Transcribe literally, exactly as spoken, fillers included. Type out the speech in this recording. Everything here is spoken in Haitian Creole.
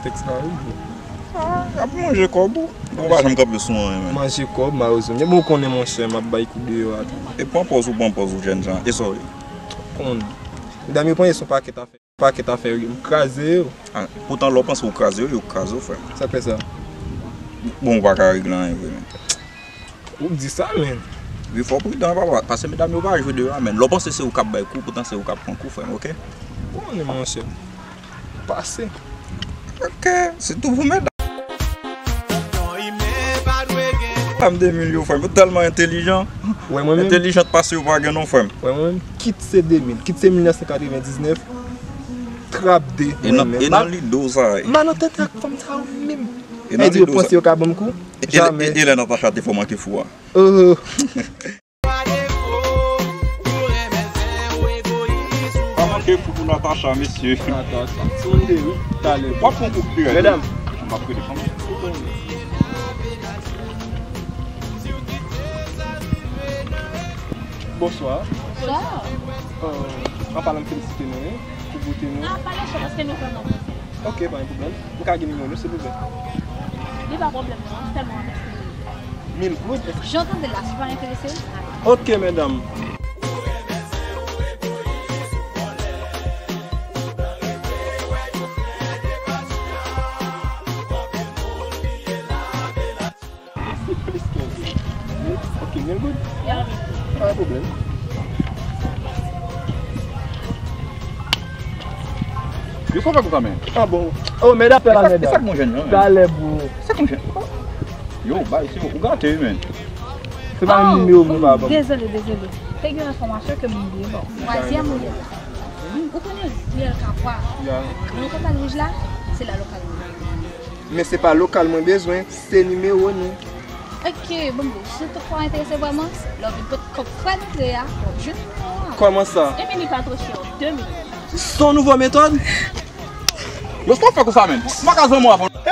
Tèks la, wi, bro. Ah, ap manje kòb ou. Ou pa janm kanpe sou anyen, menm. Manje kòb, malèrezman. Men ou konnen, monchè, m ap bay kou deyò a tou. E pran pòz ou, pran pòz ou, jènjan. E sa w ye? Konnen. Medam yo pran, yo se yon pakèt afè. Pakèt afè, wi. M kraze yo. Ah, poutan, lè w panse w kraze yo, yo kraze w, frè m. Sa k fè sa? Bon, ou pa ka regle anyen vre, menm. Ou k di sa, menm. Wi, fò w pridan, papa, paske medam yo pa jwe de yo a, menm. Lè w panse se ou k ap bay kou, poutan se ou k ap pran kou, frè m, oke? Bon, men monchè. Pase. Oke, se tou pou medam. Medam de mil yo, frè m, yo tèlman entèlijan. Wè, mwen menm. Entèlijan pase yo pa gen non, frè m. Wè, mwen menm. Kit se de mil, kit se mil nèf san katrevendiznèf, trap de, e nan, mwen menm. E nan lide w sa, e. M pa nan tèt ak fanm sa yo menm. E nan lide w sa. Yo panse yo ka ban m kou? E, e, jamè. E, e lè Natacha te fè w manke fou a? Oh. Pa manke fou pou Natacha, mesye. Natacha. Sonde, wi. Talè. W ap pran kou dirèk. Medam. M ap rele fanm. Bonswa. Bonswa. Euh, an palan, m felisite nou, wi, pou bote nou. Ah, pa lèche, paske nou vrèman bèl. Ok, pa gen pwoblèm. M ka gen nimewo nou, silvouplè? Li pa pwoblèm non, sèlman anmèsi. Mil goud? Jan w tande l la, si w pa enterese, w ka. Ok, medam. Se plis kenz mil. Ok, mil goud? Ya, mil goud. Pa gen pwoblèm. Yo, sa fè konsa, men? Ah bon. Oh, men apèl la, medam. E sa k bon jèn jan, men? Talè, bro. Sa k bon jèn? Yo, bay, se ou gate, wi, men. Se pa menm nimewo m pa ban. Dezole, dezole. Te gen yon enfòmasyon ke m bliye ba w. Twazyèm ou ye la. Ou konnen riyèl Kapwa. Ya. Nan lokal wouj la, se la lokal mwen. Men se pa lokal mwen bezwen, se nimewo nou. Ok, bon, bon, si w ta enterese vrèman, lè w vin kot kòb frè nou te a, w ap jwenn nimewo a. Kòman sa? Ebyen, li pa twò chè, de mil. Se yon nouvo metòd? Yo, sa w fè konsa, menm? M pa ka zanmi w avè w.